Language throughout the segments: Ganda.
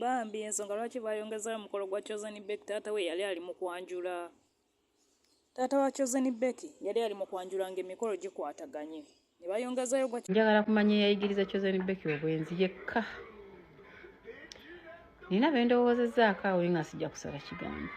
Bambi ensonga lwaki bayongezayo omukolo gwa Chosen Becky, taata we yali ali mu kwanjula. Taata wa Chosen Becky yali ali mu kwanjula ng'emikolo gikwataganye ne bayongezayo gwa Njagala kumanya eyayigiriza Chosen Becky obwenzi yekka. Nina be ndowoozezaako awo nga sijja kusala kigambo.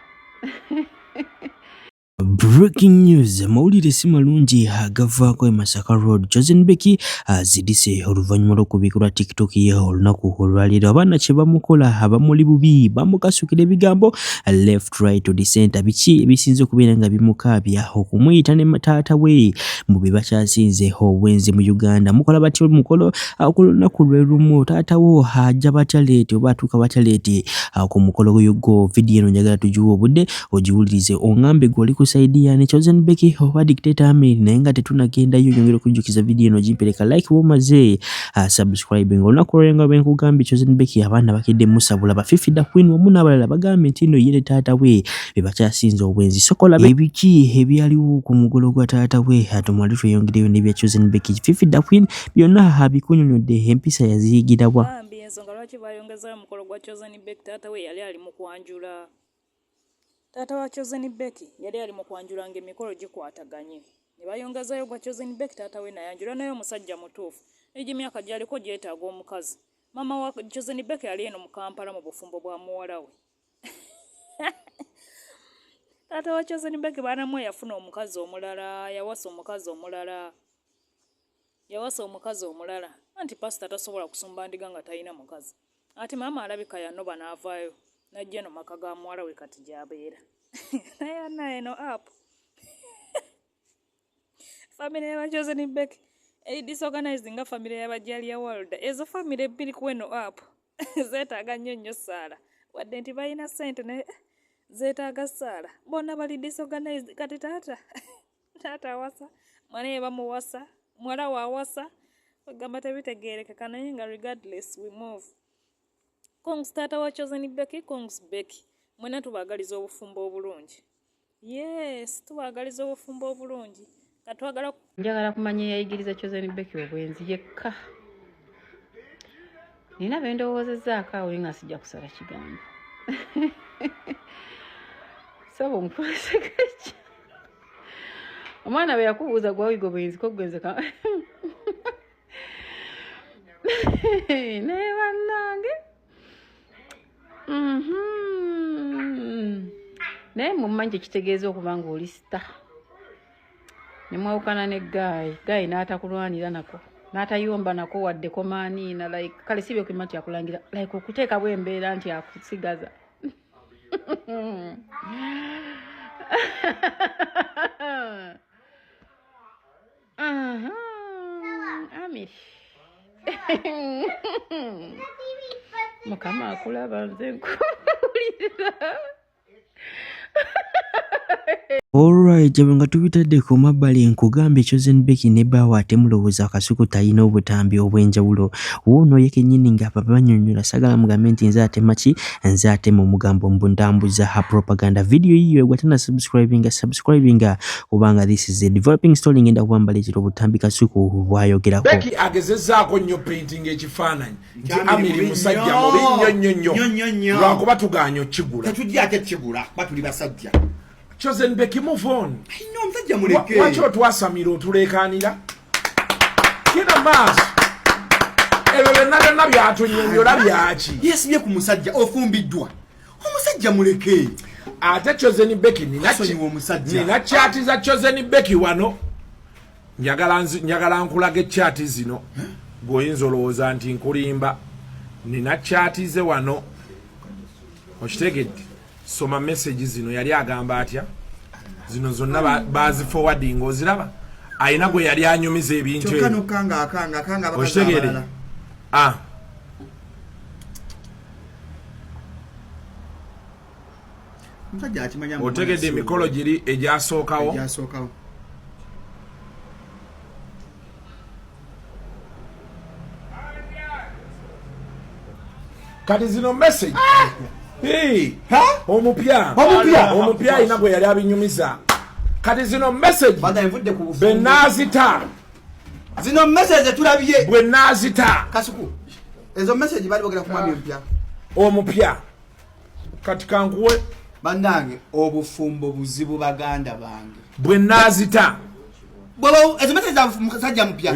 Breaking news, amawulire si malungi agavaako e Masaka Road. Chosen Becky azirise oluvannyuma lw'okubiikulwa TikTok ye olunaku olwaleero. Abaana kye bamukola abamuli bubi, bamukasukira ebigambo left right to the center. Biki ebisinze okubeera nga bimukaabya okumuyita ne taata we mbu be bakyasinze obwenzi mu Uganda. Mukola batya omukolo ku lunaku lwe lumu? Taata wo ajja batya leeti oba atuuka batya leeti ku mukolo gwo? Vidiyo eno njagala tugiwe obudde ogiwulirize ongambe gwe oli ku saidi yani Chosen Becky oba Dictator Amir. Naye nga tetunagendayo, nyongera okujjukiza vidiyo eno gimpereka like womaze subscribing. Olunaku olwaleero nga bwenkugambye, Chosen Becky abaana bakedde musabula ba Fifi da Queen wamu n'abalala bagambye nti nno ye ne taata we be bakyasinze obwenzi. Sokola ebiki ebyaliwo ku mugolo gwa taata we, tumale tweyongereyo n'ebya Chosen Becky. Fifi da Queen byonna abikunyonyodde, empisa yaziyigira wa? Bambi ensonga lwaki bayongezayo omukolo gwa Chosen Becky, taata we yali ali mu kwanjula. Taata wa Chosen Becky yali ali mu kwanjula ng'emikolo gikwataganye ne bayongezayo gwa Chosen Becky, taata we nayanjula naye omusajja mutuufu, egy'emyaka gy'aliko gyetaaga omukazi. Maama wa Chosen Becky yali eno mu Kampala mu bufumbo bwa muwala we. Taata wa Chosen Becky baanamu yafuna omukazi omulala, yawasa omukazi omulala, yawasa omukazi omulala anti pasita tasobola kusumba ndiga nga talina mukazi. Ate maama alabika yanoba n'avaayo n'ajja eno maka ga muwala we kati gy'abeera. Naye ana eno app famire y'aba Chosen Becky eri disorganized nga famire y'aba Jalia World. Ezo famire bbiri ku eno app zeetaaga nnyo nnyo ssaala, wadde nti balina ssente naye zeetaaga ssaala. Bonna bali disorganized. Kati taata awasa mwana ye, bamuwasa muwala we awasa, bagamba tebitegeerekeka. Naye nga regardless, we move. Congs taata wa Chosen Becky, congs Becky, mwena tubaagaliza obufumbo obulungi. Yes, tubaagaliza obufumbo obulungi. Katwagala Njagala kumanya eyayigiriza Chosen Becky obwenzi yekka. Nina be ndowoozezaako awo nga sijja kusala kigambo. Saba omukwasagaki omwana bwe yakubuuza gwawiga obwenzi ko gwenze ka naye bannange. Naye mumanyi kyekitegeeza okuba nga oli star ne mwawukana ne guy, guy n'atakulwanira nako, n'atayomba nako wadde komaaniina, like kale si byokima nti akulangira, like okuteekawo embeera nti akusigaza. Aha, Amir, Mukama akulaba, nze nkuwulira. Alright, ebyo nga tubitadde ku mabbali, nkugambye Chosen Becky ne bbaawe ate mulowooza Akasuku talina obutambi obw'enjawulo? Wuuno ye kennyini nga banyonyola. Sagala mugambe nti nze atema ki, nze atema omugambo mbu ntambuza ha propaganda. Video yiyo gwe tana subscribinga, subscribinga, kubanga this is a developing story. Ngenda kuba mbaleetera obutambi Kasuku bwayogerako. Becky agezezzaako nnyo painting ekifaananyi nti Amiri musajja mubi nnyo nnyo nnyo, lwakuba tugaanye okigula. Tetujja ate kigula kuba tuli basajja. Chosen Becky, move on. No, omusajja muleke. Lwaki otwasamira, otuleekaanira? Genda maaso, ebyo byonna byonna byatunyumyola byaki? Yesibye ku musajja, ofumbiddwa, omusajja muleke. Ate Chosen Becky, Asonyiwa omusajja. Nina chat za Chosen Becky wano. Njagala nkulaga echat zino, gweoyinza olowooza nti nkulimba. Nina chat ze wano, okitegedde? Soma message zino. Yali agamba atya? Zino zonna baziforwarding, oziraba? Ayina gwe yali anyumiza ebintu Kyokka ebyo. Nokanga akanga akanga abakazi Okitegere? abalala. Ah. Omusajja akimanya. Otegedde emikolo giri egyasookawo? Egyasookawo. Kati zino message. Hey, omupya. Omupya. Omupya alina gwe yali abinyumiza. Kati zino message Bada envudde ku bufumbo. Benaazita. Zino message tulabye. Bwe naazita. Kasuku, ezo message bali bogera ku mwami omupya. Omupya kati kankuwe. Bannange, obufumbo buzibu, baganda bange. Bwe naazita. Bwaba ezo message za musajja mupya.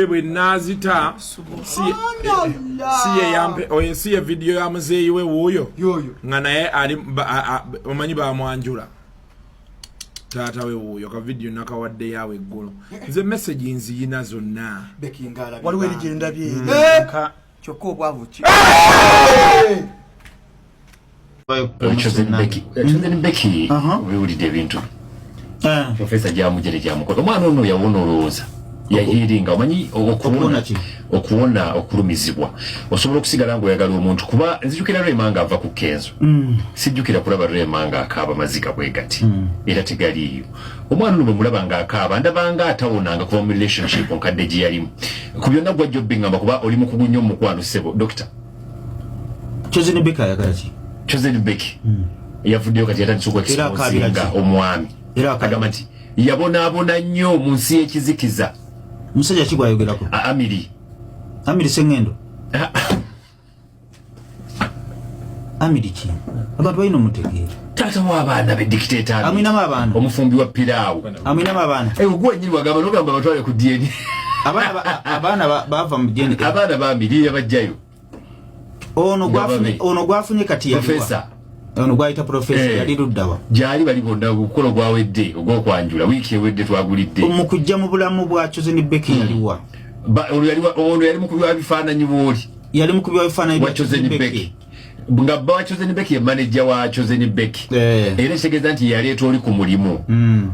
Bwe naazita Subhanallah. Si ye yampe oyo, si ye vidiyo ya muzeeyi we wuuyo. Yoyo. Nga naye ali omanyi bamwanjula taata we wuuyo. Ka vidiyo nakawadde yaawe eggulo. Nze message nziyina zonna. Bekingala. Waliwo eri gyendabye. Kyokka obwavu ki. Chosen Becky, Chosen Becky, obiwulidde ebintu profesa gyamujere gyamukola omwana ono? Yawona, olowooza yahiringa, omanyi okuwona Okuwona ki? Okuwona okulumizibwa. Osobola okusigala ngaoyagala omuntu, kuba nzijukira Rema nga ava ku Kenzo, sijjukira kulaba Rema nga akaaba maziga bwe gati, era tegaliiyo. Omwana ono bwe mulaba nga akaaba, ndabanga atawonanga kuva mu relationship nkadde gye yalimu. Ku byonna gwajja obbiŋŋamba, kuba oli mukugu nnyo mu mukwano, ssebo dokita. Chosen Becky ayagala ki? Chosen Becky yavuddeyo kati yatandise Era akaabira okuexposinga ki? omwami. Era akaabira Agamba nti yabonaabona nnyo mu nsi y'ekizikiza. Musajja ki gwayogerako? Amiri. Amiri Sengendo? Amiri ki? Abantu balina omutegeera. Taata w'abaana be, dictator Amiri. Amwinamu abaana? Omufumbi wa piraawo. Amwinamu abaana? Gwe nyini wagamba nogamba batwale ku DNA. Abaana bava mu DNA. Abaana ba Amiri yabajjayo. Ono Nga gwafunye babe. ono gwafunye kati yaliwa? Professor. Ono gwayita professor yali luddawa? Gyali, bali bonna. Ogukola gwawedde ogwokwanjula wiiki ewedde twagulidde. Mu kujja mu bulamu bwa Chosen Becky yaliwa? Ono yali mukubi wa bifaananyi bwoli. Yali mukubi wa bifaananyi wa bya Chosen Becky, nga bba wa Chosen Becky ye manager wa Chosen Becky. Era ekitegeeza nti yaleeta oli ku mulimu.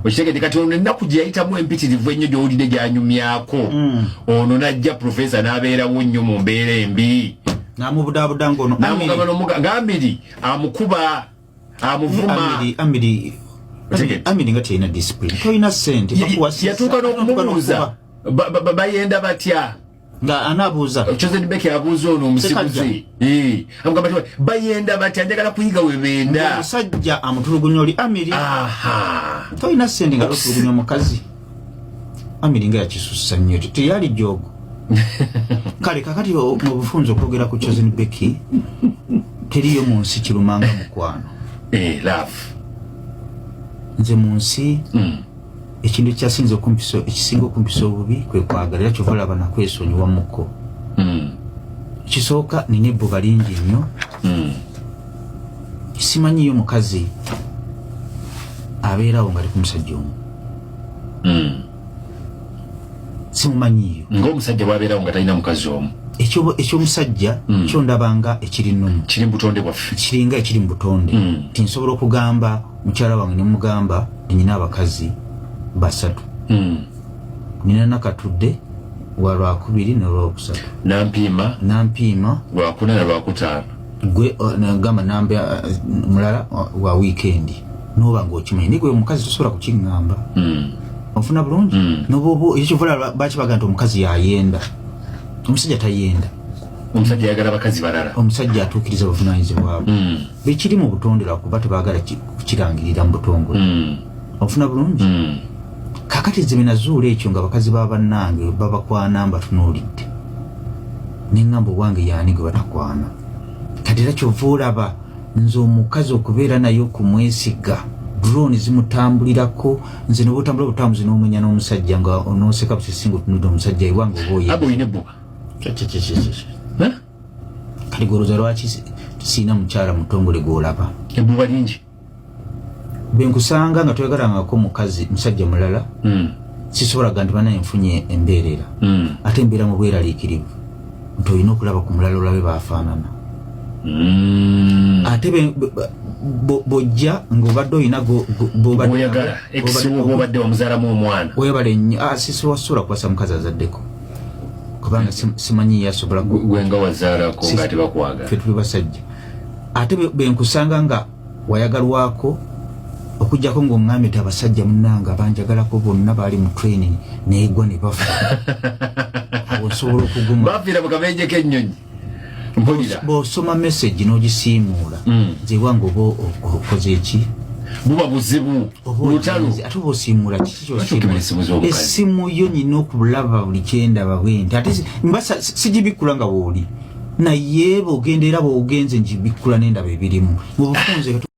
Okitegedde? Kati ono ennaku gye yayitamu empitirivu ennyo gy'owulidde gyanyumyako, ono najja profesa n'abeerawo nnyo mu mbeera embi. Namubudaabuda ngaono. Namugamba nga Amiri amukuba, amuvuma. Amiri, Amiri. Otegedde? Amiri nga teyina discipline, tolina sente. Yatuuka n'okumubuuza bayenda batya. Nga anaabuuza? Chosen Becky abuuza ono omusiguze. Amugamba nti bayenda batya, njagala kuyiga we benda. Omusajja amutulugunya oli Amiri. Aha. Tolina sente nga lotulugunya omukazi. Amiri nga yakisussa nnyo, teyali jogo. Kale kakati mu bufunze okwogera ku Chosen Becky, teriyo mu nsi kirumanga mukwano. Love. Nze mu nsi ekintu ekyasinze okumpisa, ekisinga okumpisa obubi kwe kwagala, era kyova olaba nakwesonyiwa muko. Ekisooka, nina ebbuba lingi nnyo. Simanyiyo mukazi abeerawo nga ali ku musajja omu. Simumanyiyo. Ng'omusajja bw'abeerawo nga talina mukazi omu. Ekyomusajja kyondabanga ekiri nnomu. Kiri mu butonde bwaffe. Kiringa ekiri mu butonde nti nsobola okugamba mukyala wange nemugamba nnyina abakazi basatu. Nina Nakatudde wa Lwakubiri nolwokusatu. Nampiima. Nampiima. Lwakuna na Lwakutaano. Gwe nagamba namba mulala wa wiikendi, noba ngaokimanyi, naye gwe omukazi tosobola kukiŋŋamba. Onfuna bulungi? Nobobo ekyovula bakibaga nti omukazi yayenda, omusajja tayenda. Omusajja ayagala bakazi balala. Omusajja atuukiriza obuvunanyizibwa bwe. Bikiri mu butonde, lwakuba tebaagala kukirangirira mu butongole. Onfuna bulungi? Kakati nze benazuula ekyo nga bakazi ba bannange babakwana mbatunuulidde, neŋŋamba owange yaani gwe batakwana? Kati era kyova olaba nze omukazi okubeera naye okumwesiga, drone zimutambulirako. Nze noba otambula obutambuzi n'omwenya n'omusajja nga onooseka busisi nga otunudde omusajja ewange oba oye. Aba olina ebbuba. Kati gwolowooza lwaki siina mukyala mutongole gwolaba? Ebbuba lingi. Bwe nkusanga nga toyagalangako mukazi musajja mulala, sisobola ga nti banaye nfunye embeerera. Ate mbeera mu bweraliikirivu nti olina okulaba ku mulala olabe bafaanana. Ate bw'ojja ng'obadde olina Bw'oyagala ex wo, bw'obadde wamuzaalamu omwana. Webale nnyo. Ah, sisobola kuwasa mukazi azaddeko, kubanga simanyi yasobola Gwe nga wazaalako nga tebakwagala. Ffe tuli basajja. Ate bwe nkusanga nga wayagalwako, okugjako ng'oŋŋambye nti abasajja munnange abanjagalako bonna baali mu training neegwa ne bafa, awo nsobola okuguma. Bafiira mu kabenje k'ennyonyi, mpulira. Bw'osoma message n'ogisiimuula, nze ewange oba okoze eki? Buba buzibu. Oba lutalo. Ogenze, ate oba osiimuula kiki? Lwaki okebera essimu z'omukazi? Essimu yo nyina okulaba buli kyendaba bwenti, ate mba sigibikkula nga bw'oli. Naye bwogenda era bwogenze ngibikkula nendaba ebirimu mu bufunze.